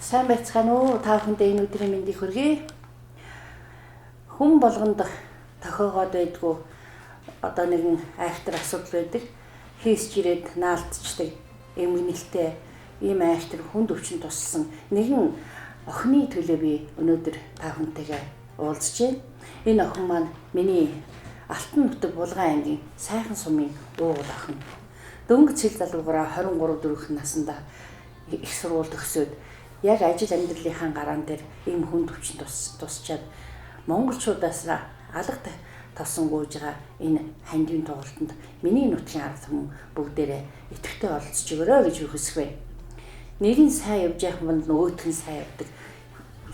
Сайн байцгаана уу? Та бүхэндээ энэ өдрийн мэндийг хүргэе. Хүн болгонд тохиогоод байдгүй одоо нэгэн айхтар асуудал байдаг. Хийсч ирээд наалтчдаг эмгэнэлтэй ийм айхтар хүнд өвчин туссан нэгэн охины төлөө би өнөөдөр та бүхэнтэйгээ уулзж байна. Энэ охин маань миний Алтан нутаг Булган аймгийн Сайхан сумын уугуул охин. Дөнгөж цэл залуугаараа 23 4 наснда их сургууль төгсөөд яг ажил амьдралынхаа гараан дээр ийм хүнд өвчин тусчаад монголчуудаас алга тосон гуйж байгаа энэ хандивын тоглолтод миний нутгийн ард түмэн бүгдээрээ идэвхтэй оролцож өгөөрэй гэж хүсэх вэ. Нэг нь сайн явж явах манд нөгөөх нь сайн явдаг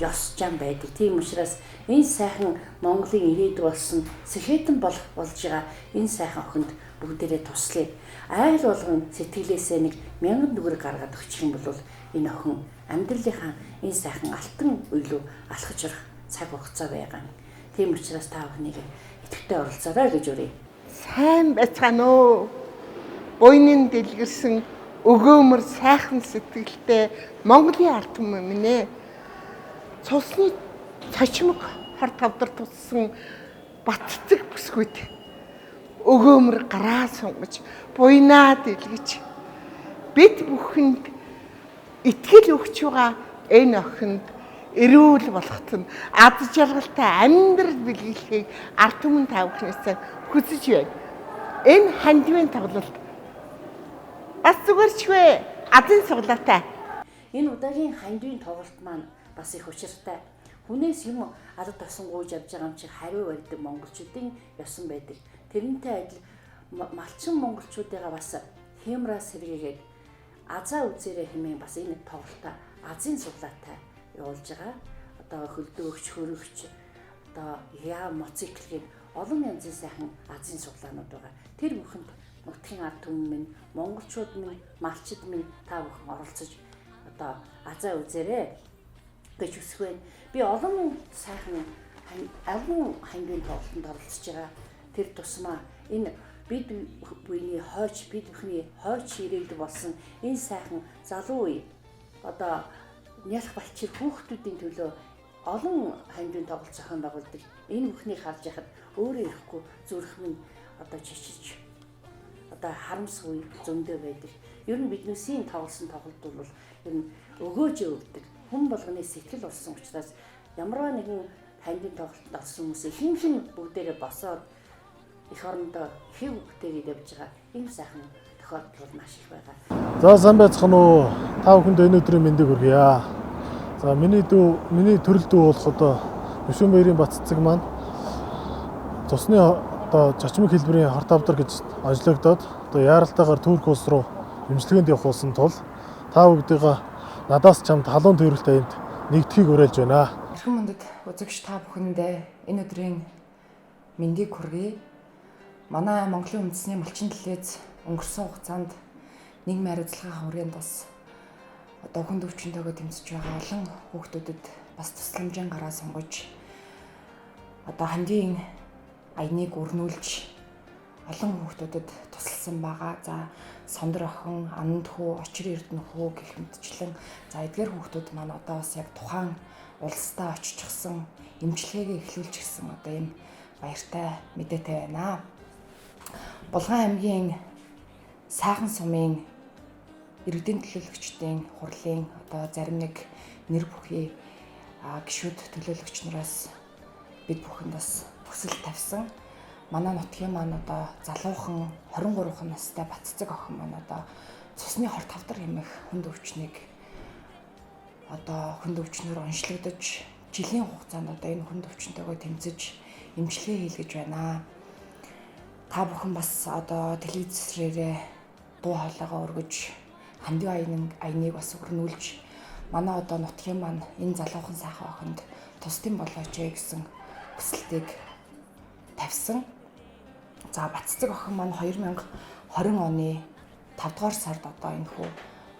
ёс зам байдаг. Тийм учраас энэ сайхан Монголын ирээдүй болсон сэхэтэн болох болж байгаа энэ сайхан охинд бүгдээрээ туслая. Айл болгон сэтгэлээсээ нэг 1000 төгрөг гаргаад өгчих юм бол энэ охин амьдралынхаа энэ сайхан алтан үе рүү алхаж орох цаг хугацаа байгаа. Тийм учраас та бүхнийг идэвхтэй оролцоорой гэж урья. Сайн байцгаана уу? Буйнын дэлгэрсэн өгөөмөр сайхан сэтгэлтэй Монголын ард түмэн минь ээ. Цусны цочмог хор тавдар туссан Батцэг бүсгүйд өгөөмөр гараа сунгаж буйнаа дэлгэж бид бүхэнд итгэл өгч байгаа энэ охинд эрүүл болоход нь ад жаргалтай амьдрал бэлгэлэхийг ард түмэн та бүхнээс хүсэж байна. Энэ хандивын тоглолт бас зүгээр ч вэ азын суглаатай. Энэ удаагийн хандивын тоглолт маань бас их учиртай. Хүнээс юм алга тосон гуйж авч байгаа юм чи хариу барьдаг монголчуудын ёсон байдаг. Тэрнтэй адил малчин монголчуудыгаа бас хямраа сэргээгээд азаа үзээрэй хэмээн бас энэ тоглолтоо азын суглаатай явуулж байгаа. Одоо хөлдөөгч, хөрөгч, одоо яа моцикл гээд олон янзын сайхан азын суглаанууд байгаа. Тэр бүхэнд нутгийн ард түмэн минь, монголчууд минь, малчид минь та бүхэн оролцож одоо азаа үзээрэй гэж хүсэх байна. Би олон сайхан олон хандивын тоглолтод оролцож байгаа. Тэр тусмаа энэ бид бүхний хойч, бид бүхний хойч ирээдүй болсон энэ сайхан залуу үе одоо нялх балчир хүүхдүүдийн төлөө олон хандивын тоглолт зохион байгуулдаг. Энэ бүхнийг харж яхад өөрөө ирэхгүй зүрх минь одоо чичиж одоо харамсгүй зөндөө байдаг. Ер нь биднээсийн тоглосон тоглолт бол ер нь өгөөж өгдөг. Хүн болгоны сэтгэл болсон учраас ямарваа нэгэн хандивын тоглолтод орсон хүмүүс ихэнх нь бүгдээрээ босоод эх орондоо хэв бүтээгээд явж байгаа ийм сайхан тохиолдол бол маш их байгаа. За сайн байцгаана уу? Та бүхэнд энэ өдрийн мэндийг хүргье. За миний дүү, миний төрөл дүү болох одоо Нөшөн баярын Батцэг маань цусны одоо чочмог хэлбэрийн хорт хавдар гэж онцлогдоод одоо яаралтайгаар Турк улс руу эмчилгээнд явах болсон тул та бүгдийгээ надаас чамд халуун төрөлт аянд нэгдэхийг уриалж байна. Эрхэм мөндөд үзэгч та бүхэндээ энэ өдрийн мэндийг хүргэе. Манай Монголын үндэсний малчин телевиз өнгөрсөн хугацаанд нийгмийн хариуцлагын хүрээнд бас одоо хүнд өвчнөөгөө тэмцэж байгаа олон хүүхдүүдэд бас тусламжийн гараа сунгаж одоо хандийн аяныг өрнүүлж олон хүүхдүүдэд тусалсан байгаа. За Сондөр охин, Ананд хүү, Очир Эрдэнэ хүү гэх мэтчлэн за эдгээр хүүхдүүд маань одоо бас яг тухайн улсдаа очичихсан, эмчилгээгээ эхлүүлчихсэн одоо ийм баяртай мэдээтэй байна. Булган аймгийн Сайхан сумын иргэдийн төлөөлөгчдийн хурлын одоо зарим нэг нэр бүхий гишүүд төлөөлөгч нараас бид бүхэнд бас хүсэл тавьсан. Манай нутгийн маань одоо залуухан 23 настай Батцэг охин маань одоо цусны хорт хавдар хэмээх хүнд өвчнийг одоо хүнд өвчнөр онцлогдож жилийн хугацаанд одоо энэ хүнд өвчнөөгөө тэмцэж эмчилгээ хийлгэж байна. Та бүхэн бас одоо телевизрээрээ дуу хоолойгоо өргөж хандив аяныг бас өрнүүлж манай одоо нутгийн маань энэ залуухан сайхан охинд тусдим болооч ээ гэсэн хүсэлтийг тавьсан. За Батцэг охин маань 2020 оны 5 дугаар сард одоо энэ хүү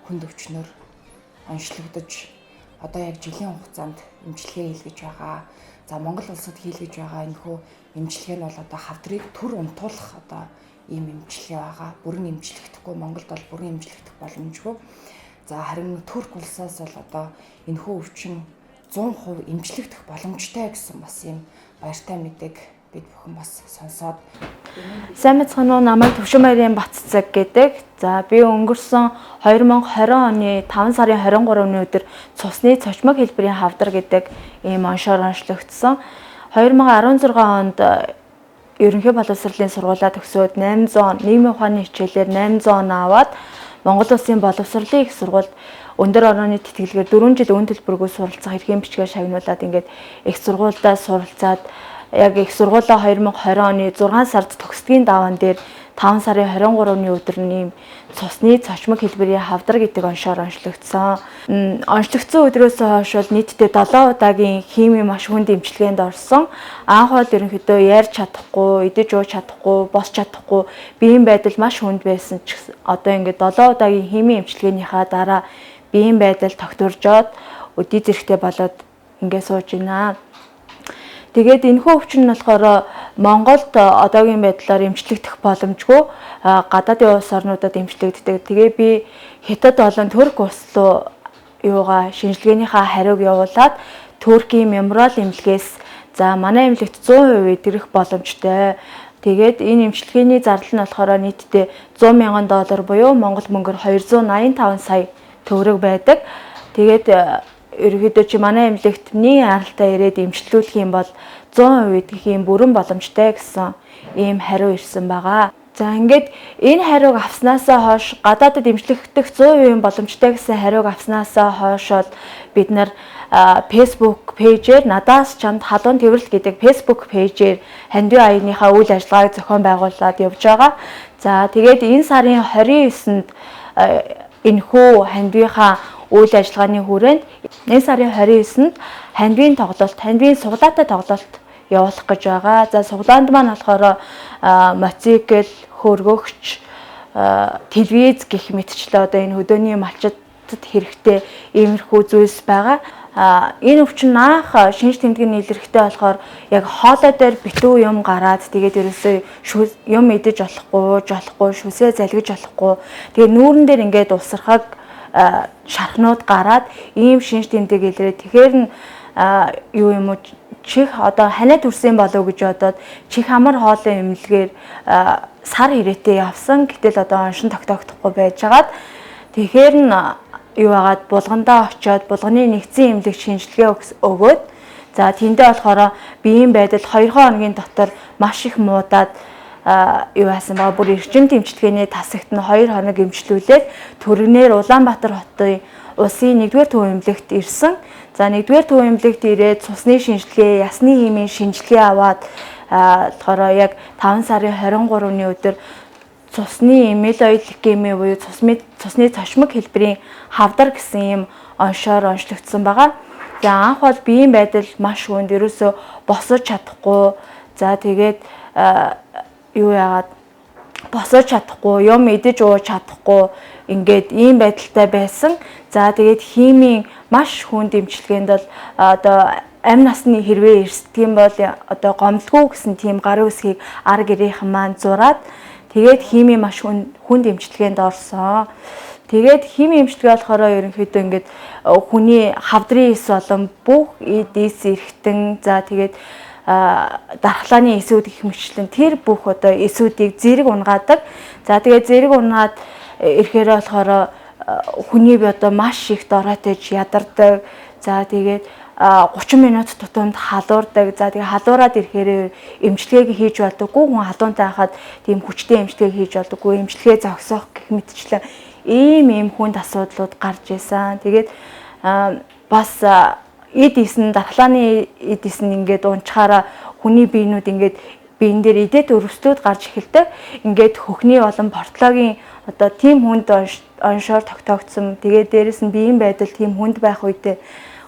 хүнд өвчнөр онцлогдож одоо яг жилийн хугацаанд эмчилгээ хийлгэж байгаа. За Монгол улсад хийлгэж байгаа энэ хүү эмчилгээ нь бол одоо хавдрыг төр унтуулах одоо ийм эмчилгээ байгаа. Бүрэн эмчлэгдэхгүй, Монголд бол бүрэн эмчлэгдэх боломжгүй. За харин Турк улсаас бол одоо энэхүү өвчин 100% эмчлэгдэх боломжтой гэсэн бас юм баяртай мэдээг бид бүхэн бас сонсоод. Сайн мэцхан уу, намайг Төвшинбаярын Батцэг гэдэг. За би өнгөрсөн 2020 оны 5 сарын 23-ны өдөр цусны цочмог хэлбэрийн хавдар гэдэг ийм оншоор онцлогдсон. 2016 онд ерөнхий боловсролын сургуулиа төгсөөд 800 нийгмийн ухааны хичээлээр 800 он аваад Монгол Улсын боловсролын их сургуульд өндөр орооны тэтгэлгээр 4 жил өн төлбөргүй суралцах эрхийн бичгээр шагнуулад ингээд их сургуульдаа суралцаад яг их сургуулаа 2020 оны 6 сард төгсдгийн даваан дээр 5 сарын 23-ны өдөр нь цусны цочмог хэлбэрийн хавдар гэдэг оншоор онцлогдсон. Онцлогдсон өдрөөс хойш бол нийтдээ 7 удаагийн химийн маш хүнд эмчилгээнд орсон. Анх бол ерөнхийдөө ярьж чадахгүй, идэж ууж чадахгүй, босч чадахгүй, биеийн байдал маш хүнд байсан ч одоо ингээд 7 удаагийн химийн эмчилгээнийхаа дараа биеийн байдал тогтворжоод өдий зэрэгтэй болоод ингээд сууж байна. Тэгээд энэхүү өвчин нь болохоор Монголд одоогийн байдлаар эмчлэгдэх боломжгүй, гадаадын улс орнуудад эмчлэгддэг. Тэгээ би Хятад болон Турк улс руу юугаа шинжилгээнийхээ хариуг явуулаад Туркийн Мемориал эмнэлгээс за манай эмнэлэгт 100% эдгэрэх боломжтой. Тэгээд энэ эмчилгээний зардал нь болохоор нийтдээ 100 мянган доллар буюу Монгол мөнгөөр 285 сая төгрөг байдаг. Тэгээд ерөнхийдөө чи манай эмнэлэгт миний аралтай ирээд эмчлүүлэх юм бол 100% эдгэх юм бүрэн боломжтой гэсэн ийм хариу ирсэн байгаа. За ингээд энэ хариуг авснаасаа хойш гадаадад эмчлэгдэх 100% боломжтой гэсэн хариуг авснаасаа хойш бол бид нар Facebook пэйжээр надаас чамд халуун тэрвэрлэл гэдэг Facebook пэйжээр хандив аяныхаа үйл ажиллагааг зохион байгуулад явж байгаа. За тэгээд энэ сарын 29-нд энэхүү хандивынхаа үйл ажиллагааны хүрээнд энэ сарын 29-нд хандивын тоглолт, хандивын суглаатай тоглолт явуулах гэж байгаа. За суглаанд маань болохоор мотоцикл, хөргөгч, телевиз гэх мэтчлээ одоо энэ хөдөөний малчдад хэрэгтэй иймэрхүү зүйлс байгаа. Энэ өвчин анх шинж тэмдэг нь илэрхтэй болохоор яг хоолой дээр битүү юм гараад тэгээд ерөөсөө юм идэж болохгүй, ууж болохгүй, шүсээ залгиж болохгүй. Тэгээд нүүрэн дээр ингээд усархаг шархнууд гараад ийм шинж тэмдэг илрээ. Тэгэхээр нь юу юм уу чих одоо ханиа төрсөн болов гэж бодоод чих амар хоолын эмнэлгээр сар хэрээтэй явсан. Гэтэл одоо оншин тогтоогдохгүй байжгаад тэгэхээр нь юу агаад булгандаа очиод булганы нэгдсэн эмнэлэг шинжилгээ өгөөд за тэндээ болохоор биеийн байдал 2 хоногийн дотор маш их муудаад юу яасан байгаа бүр эрчим тэмцэлгээний тасагт нь 2 хоног эмчлүүлээд түргнээр Улаанбаатар хотын улсын 1-р төв эмнэлэгт ирсэн. За 1-р төв эмнэлэгт ирээд цусны шинжилгээ, ясны химийн шинжилгээ аваад болохоор яг 5 сарын 23-ны өдөр цусны эмилоид лейкеми буюу цусны цочмог хэлбэрийн хавдар гэсэн ийм оншоор онцлогдсон байгаа. За анх бол биеийн байдал маш хүнд, ерөөсөө босож чадахгүй. За тэгээд юу яагаад босож чадахгүй, юм идэж ууж чадахгүй ингээд ийм байдалтай байсан. За тэгээд химийн маш хүнд эмчилгээнд бол одоо амь насны хэрвээ эрсдэг юм бол одоо гомдлгүй гэсэн тийм гарын үсгийг ар гэрийнхэн маань зураад тэгээд химийн маш хүнд эмчилгээнд орсон. Тэгээд химийн эмчилгээ болохоор ерөнхийдөө ингээд хүний хавдрын эс болон бүх эд эс эрхтэн за тэгээд дархлааны эсүүд гэх мэтчлэн тэр бүх одоо эсүүдийг зэрэг унгаадаг. За тэгээд зэрэг унгаад ирэхээр болохоор хүний бие одоо маш их дороотойж ядардаг. За тэгээд 30 минут тутамд халуурдаг. За тэгээ халуураад ирэхээр эмчилгээг хийж болдоггүй. Хүн халуунтай байхад тийм хүчтэй эмчилгээг хийж болдоггүй. Эмчилгээ зогсоох гэх мэтчлэн ийм хүнд асуудлууд гарч исэн. Тэгээд бас эд исэн дархлааны эд исэн ингээд унчхаараа хүний биенүүд ингээд биен дээр эдэт өрөвслүүд гарч эхэлдэг. Ингээд хөхний болон портологийн одоо тийм хүнд оншоор тогтоогдсон. Тэгээд дээрэс нь биеийн байдал тийм хүнд байх үедээ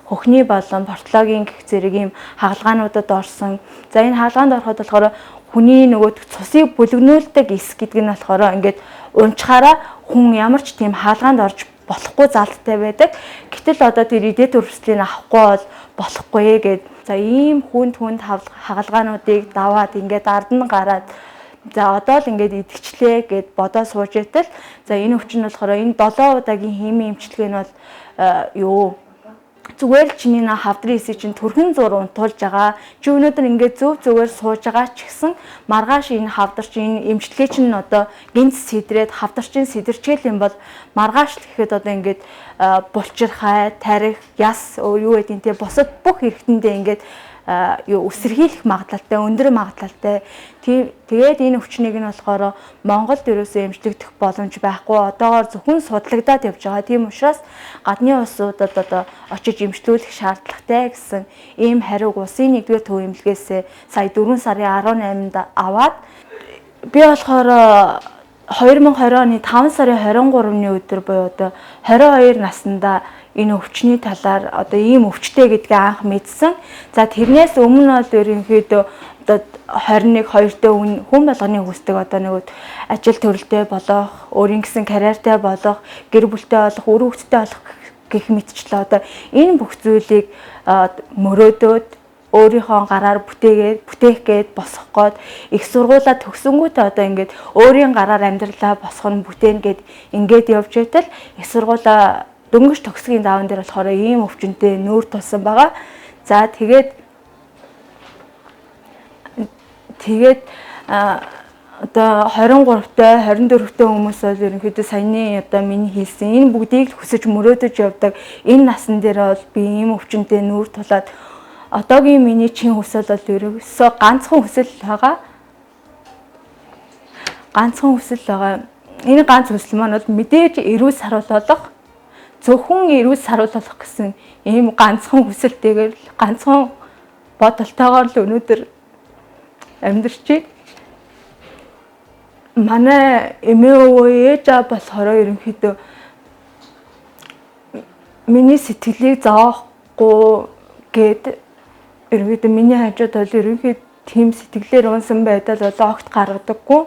хөхний болон портологийн гэх зэрэг ийм хагалгаануудад орсон. За энэ хагалгаанд ороход болохоор хүний нөгөө цусыг бүлэгнүүлдэг эс гэдэг нь болохоор ингээд унчхаараа хүн ямар ч тийм хаалгаанд орж болохгүй залттай байдаг. Гэтэл одоо тэр эдэт өрөвслийг авахгүй бол болохгүй гээд за ийм хүнд хагалгаануудыг даваад ингээд ард нь гараад За одоо л ингээд идэгчлээ гэд бодоо сууж байтал за энэ өвчин нь болохоор энэ 7 удаагийн химийн эмчилгээ нь бол юу зүгээр л чиний на хавдрын эсийг чинь төрхөн зур унтуулж байгаа. Чи өнөөдөр ингээд зөв зүгээр сууж байгаа ч гэсэн маргааш энэ хавдар чинь энэ эмчилгээ чинь одоо гинт сэдрээд хавдар чинь сэдэрчээл юм бол маргааш л гэхэд одоо ингээд булчирхай, тарих, яс юу гэдэг те бусад бүх эргэтэндээ ингээд юу өсөрхийлэх магадлалтай, өндөр магадлалтай. Тэгээд энэ өвчнийг нь болохоор Монголд ерөөсөө эмчлэгдэх боломж байхгүй. Одоогоор зөвхөн судлагдаад явж байгаа. Тийм учраас гадны улсуудад одоо очиж эмчлүүлэх шаардлагатай гэсэн ийм хариуг улсын 1-р төв эмнэлгээс сая 4 сарын 18-нд аваад би болохоор 2020 оны 5 сарын 23-ны өдөр буюу одоо 22 наснда энэ өвчний талаар одоо ийм өвчтэй гэдгээ анх мэдсэн. За тэрнээс өмнө бол ерөнхийдөө одоо 21 2-тэй хүн болгоны хүсдэг одоо нэг ажил төрөлтэй болох, өөрийн гэсэн карьертай болох, гэр бүлтэй болох, үр хөвгттэй болох гэх мэтчлээ одоо энэ бүх зүйлийг мөрөөдөөд өөрийнхөө гараар бүтээгээд бүтээх гээд босгох гээд их сургуулаа төгсөнгүүтээ одоо ингээд өөрийн гараар амьдралаа босгоно бүтээн гээд ингээд явж байтал их сургуулаа дөнгөж төгсгийн даван дээр болохоор ийм өвчнөд нүүр тулсан байгаа. За тэгээд одоо 23-тай 24-тэй хүмүүс бол ерөнхийдөө саяны одоо миний хэлсэн энэ бүгдийг л хүсэж мөрөөдөж явдаг. Энэ насан дээр бол би ийм өвчнөд нүүр тулаад одоогийн миний чин хүсэл бол ерөөсөө ганцхан хүсэл байгаа. Ганцхан хүсэл байгаа. Энэ ганц хүсэл маань бол мэдээж эрүүл саруул болох, зөвхөн эрүүл саруул болох гэсэн ийм ганцхан хүсэлтэйгээр ганцхан бодолтойгоор л өнөөдөр амьдарч байна. Манай эмээ өвөө ээж аа болохоор ерөнхийдөө миний сэтгэлийг зовоохгүй гээд ерөнхийдөө миний хажууд бол ерөнхийдөө тийм сэтгэлээр унсан байдал бол огт гаргадаггүй.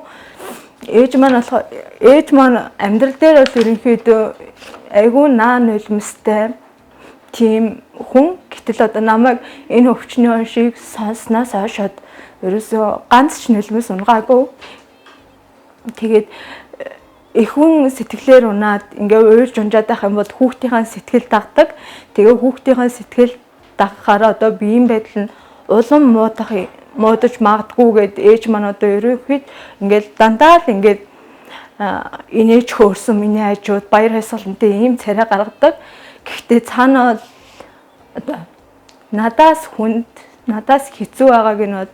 Ээж маань болохоор ээж маань амьдрал дээр бол ерөнхийдөө айгүй наа нулимстай тийм хүн. Гэтэл одоо намайг энэ өвчний оншийг сонсноос хойш ерөөсөө ганц ч нулимс унгаагүй. Тэгээд их хүн сэтгэлээр унаад ингээ уйлж унжаад байх юм бол хүүхдийнхээ сэтгэл дагдаг. Тэгээ хүүхдийнхээ сэтгэл дагахаараа одоо биеийн байдал нь улам муудаж магадгүй гэд ээж маань одоо ерөнхийд ингээл дандаа л ингээд инээж хөөрсөн миний хажууд баяр баясгалантай ийм царай гаргадаг. Гэхдээ цаана бол одоо надаас хүнд, надаас хэцүү байгааг нь бол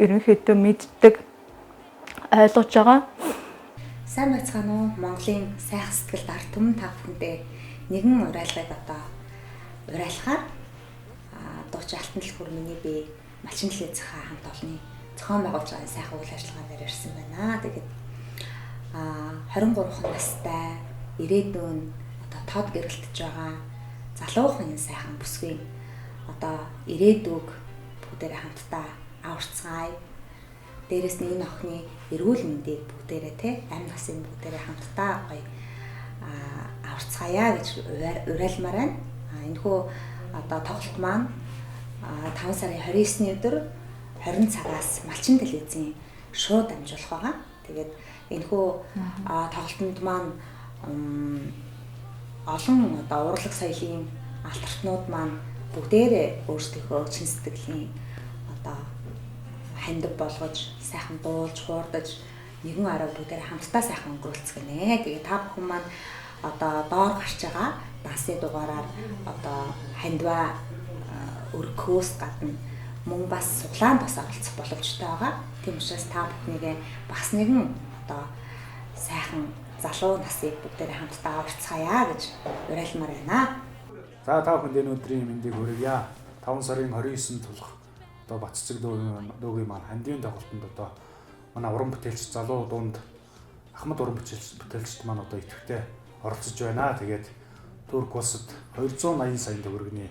ерөнхийдөө мэддэг, ойлгож байгаа. Сайн байцгаана уу? Монголын сайхан сэтгэлд ард түмэн та бүхэндээ нэгэн уриалгыг одоо уриалахаар дууч Алтан дэлгүүр миний би Малчин дэлгэцийнхаа хамт олонны зохион байгуулж байгаа сайхан үйл ажиллагаан дээр ирсэн байна. Тэгээд 23 настай ирээдүйн одоо тод гэрэлтэж байгаа залуухан энэ сайхан бүсгүй одоо ирээдүг бүгдээрээ хамтдаа аварцгаая. Дээрээс нь энэ охины эрүүл мэндийг бүгдээрээ те амь насын бүгдээрээ хамтдаа гоё аварцгаая гэж уриалмаар байна. Энэхүү одоо тоглолт маань 5 сарын 29-ний өдөр 20 цагаас Малчин телевизийн шууд дамжуулах байгаа. Тэгээд энэхүү тоглолтод маань олон одоо урлаг соёлын алтартнууд маань бүгдээрээ өөрсдийнхөө чин сэтгэлийн одоо хандив болгож сайхан дуулж хуурдаж нэгэн арай бүгдээрээ хамтдаа сайхан өнгөрүүлцгэнэ. Тэгээд та бүхэн маань одоо доор гарч байгаа дансын дугаараар одоо хандваа өргөхөөс гадна мөн бас суглаанд бас оролцох боломжтой байгаа. Тийм учраас та бүхнийгээ бас нэгэн одоо сайхан залуу насыг бүгдээрээ хамтдаа аварцгаая гэж уриалмаар байна. За та бүхэнд энэ өдрийн мэндийг хүргье. 5 сарын 29-нд тулах одоо Батцэцэг дөөгийн маань хандивын тоглолтод одоо манай уран бүтээлч залуу дунд Ахмад уран бүтээлчд маань одоо идэвхтэй оролцож байна. Тэгээд Турк улсад 280 сая төгрөгийн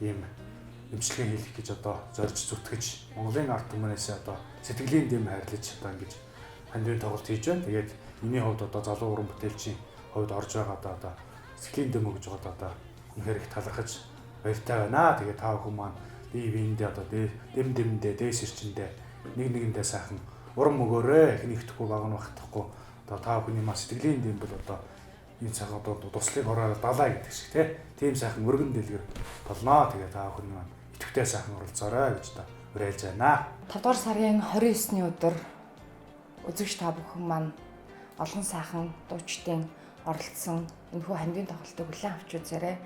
ийм эмчилгээ хийх гэж одоо зорж зүтгэж Монголын ард түмнээс одоо сэтгэлийн дэм хайрлаж одоо ингэж хандивын тоглолт хийж байна. Тэгээд миний хувьд одоо залуу уран бүтээлчийн хувьд орж байгаа одоо сэтгэлийн дэм өгж байгаа одоо үнэхээр их талархаж баяртай байна. Тэгээд та бүхэн маань бие биендээ одоо дэм дэмдээ дээш ирчэндээ Нэг нэгэндээ сайхан урам өгөөрэй. Эх нэгтгэхгүй баг нь багтахгүй. Одоо та бүхний маа сэтгэлийн дэмбэл одоо энэ цаг одоо туслыг хороор далаа гэдэг шиг тий. Тийм сайхан өргөн дэлгэр болно. Тэгээ та бүхэн маань идэвхтэй сайхан оролцоорой гэж одоо уриалж байна. 5 дугаар сарын 29-ний өдөр үзэгч та бүхэн маань олон сайхан дуучдын оролцсон энэхүү хандивын тоглолтыг хүлээн авч үзээрэй.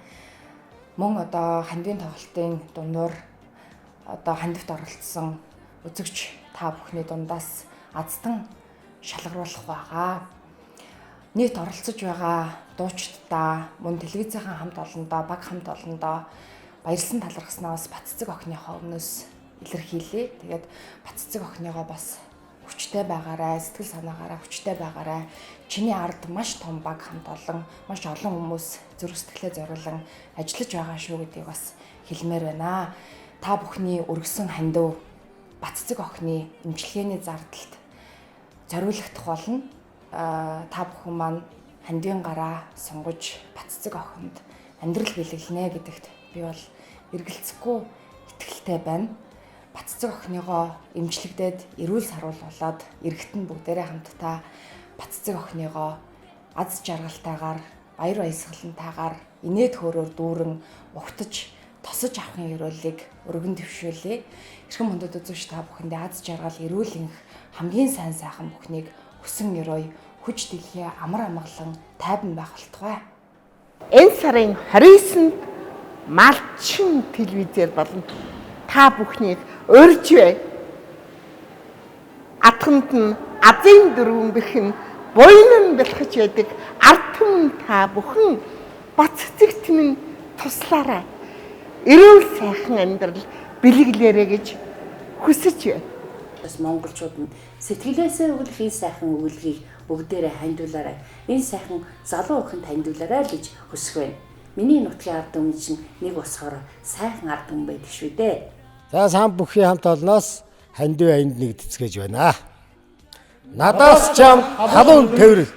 Мөн одоо хандивын тоглолтын дундуур одоо хандивт оролцсон үзэгч та бүхний дундаас азтан шалгаруулах байгаа. Нийт оролцож байгаа дуучдаа мөн телевизийн хамт олондоо, баг хамт олондоо баярлсан талархснаа бас Батцэцэг охиныхоо өмнөөс илэрхийлье. Тэгээд Батцэцэг охиныгоо бас хүчтэй байгаарай, сэтгэл санаагаараа хүчтэй байгаарай. Чиний ард маш том баг хамт олон, маш олон хүмүүс зүрх сэтгэлээ зориулан ажиллаж байгаа шүү гэдгийг бас хэлмээр байна. Та бүхний өргөсөн хандив Батцэцэг охины эмчилгээний зардалд зориулагдах болно. Та бүхэн маань хандивын гараа сунгаж Батцэцэг охинд амьдрал бэлэглэнэ гэдэгт би бол эргэлзэхгүй итгэлтэй байна. Батцэцэг охиныгоо эмчлэгдээд эрүүл саруул болоод иргэт нь бүгдээрээ хамтдаа Батцэцэг охиныгоо аз жаргалтайгаар баяр баясгалантайгаар инээд хөөрөөр дүүрэн угтаж тосож авахын ерөөлийг өргөн дэвшүүлье. Эрхэм хүндэт үзэгч та бүхэндээ аз жаргал, эрүүл энх, хамгийн сайн сайхан бүхнийг хүсэн ерөөе, хүч дэлхий амар амгалан тайван байх болтугай. Энэ сарын 29-нд малчин телевизээр болно. Та бүхнийг урьж бай. Атханд нь азын дөрвөн бэрхэн буян нь бэлхэж байдаг ард түмэн та бүхэн Батцэцэгт минь туслаарай. Эрүүл сайхан амьдрал бэлэглээрэй гэж хүсэж байна. Бас монголчууд нь сэтгэлээсээ өглөх энэ сайхан өгүүлгийг бүгдээрээ хандиулаарай. Энэ сайхан залуу охинд хандиулаарай л гэж хүсэх байна. Миний нутгийн ард түмэн чинь нэг босохоор сайхан ард түмэн байдаг шүү дээ. За сан бүхий хамт олноос хандив аянд нэгдэцгээж байна. Надаас чам халуун төврөл.